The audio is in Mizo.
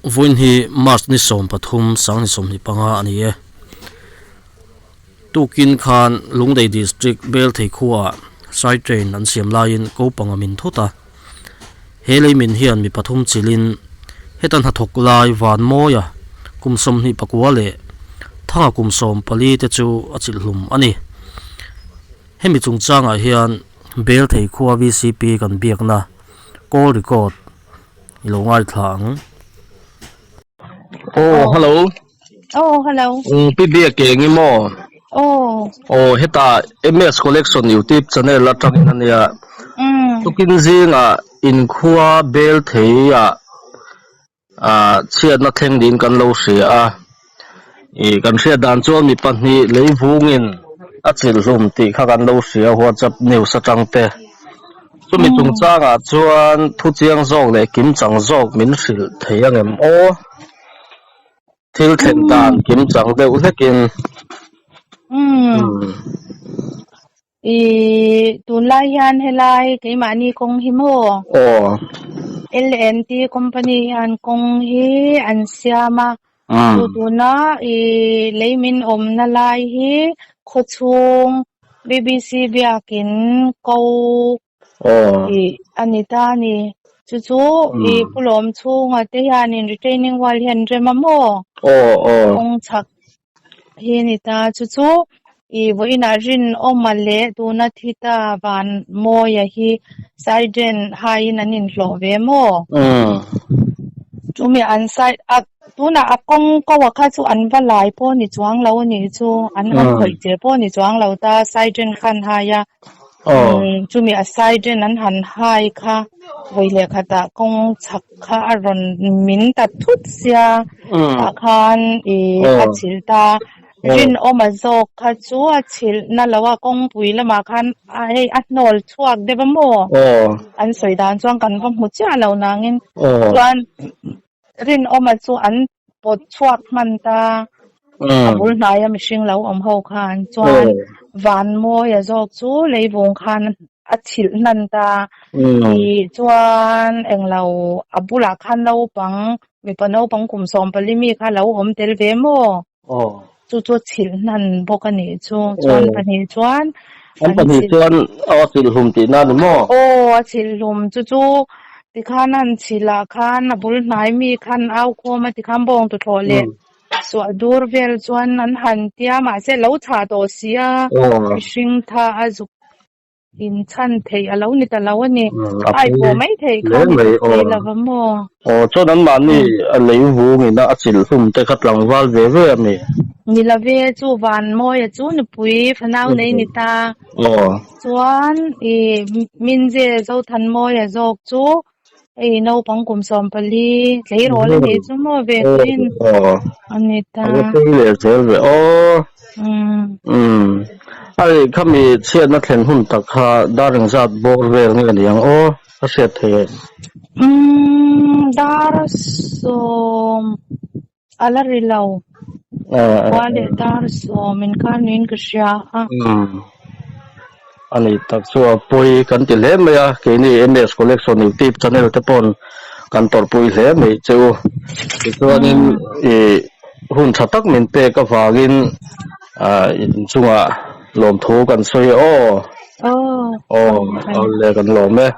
Vawiin hi March ni 13 2025 a ni e. Tukin khan Lungdei District Belthei khuaah Sai Train an siam laiin ko panga min thut a. He lei min hian mi pathum chilhin heta hnathawk lai Vanmawia kum 24 leh Thanga kum 14 te chu a chilh hlum a ni. Hemi chungchangah hian Belthei khua VCP kan biakna call record i lo ngaithla ang. Aw hello. Aw hello. Pi Biak ke eng emaw? Aw. Aw heta MS Collection YouTube channel atangin a nia. Tukin zingah inkhua bel theiah chhiatna thleng ding kan lo hria a. Ih kan hriat dan chuan mi pahnih lei vungin a chilh hlum tih kha kan lo hria WhatsApp news atang te. Chumi chungchangah chuan thu chiang zawk leh kimchang zawk min hrilh thei angem aw? Thil thlen dan kimchang deuh hlekin. Ih tunlai hian helai keimahni kawng hi maw? Aw. L&T company hian kawng hi an siam a. Chu tuna ih lei min awmna lai hi khawchhung BBC biakin ko ih a ni ta a ni. Chu chu ih Pu Lawm chhunga te hianin retaining wall hi an rem a maw? Kawng chhak hi a ni ta. Chu chu ih vawiinah Rinawma leh tuna thi ta Vanmawia hi Sergeant haiin an inhlawh ve maw? Chumi an side a tunah a kawng ko a kha chu an va lai pawh ni chuang lo a nih chu an han khawih che pawh ni chuang lo ta Sergeant khan hai a. Chumi a Sergeant an han hai kha vawi leh khatah kawng chhak kha a rawn min ta thut sia tah khan ih a chhilh ta. Rinawma zawk kha chu a chhilh na lo a kawngpui lamah khan hei a hnawl chhuak deuh a maw? An sawi dan chuan kan va hmu chiah lo nangin chuan Rinawma chu an pawt chhuak hman ta a bul hnaia mihring lo awm ho khan chuan Vanmawia zawk chu leivung khan a chhilh hnan ta tih chuan englo a bulah khan naupang mipa naupang kum 14 mi kha lo awm tel ve maw? Chu chu chhilh hnan bawk a nih chu chuan pahnih chuan an pahnih chuan a chhilh hlum tihna a ni maw? Aw a chhilh hlum chu chu tikhan an chhilh ah khan a bul hnai mi khan au khawm a tikhan bawng tuthlawh leh suah dur vel chuan an han tia mahse lo chhah tawh si a mihring tha a zuk in chhan theih a lo ni ta lo a ni. Ai pawh mai theih kha ni ta si lo va maw? Aw chuan an mahni a lei vung ina a chilh hlum te kha tlangval ve ve a mi? Ni lo ve, chu Vanmawia chu nupui fanau nei ni ta. Chuan i Minze Zothanmawia zawk chu hei naupang kum 14 tleirawl a nih chu maw ve tuin a ni ta. A va pui leh zel ve aw. A ri khami chhiatna thlen hun tak kha dar engzat bawr vel nge a ni ang aw a hriat thei em? Dar sawm a la ri lo. Khua leh dar sawm inkar niin ka hria a. A ni tak chu a pawi kan ti hle mai a, keini MS Collection YouTube channel te pawn kan tawrhpui hle mai che u. Tichuanin ih hun tha tak min pek avangin ah inchungah lawmthu kan sawi a aw. Aw, aw le kan lawm e.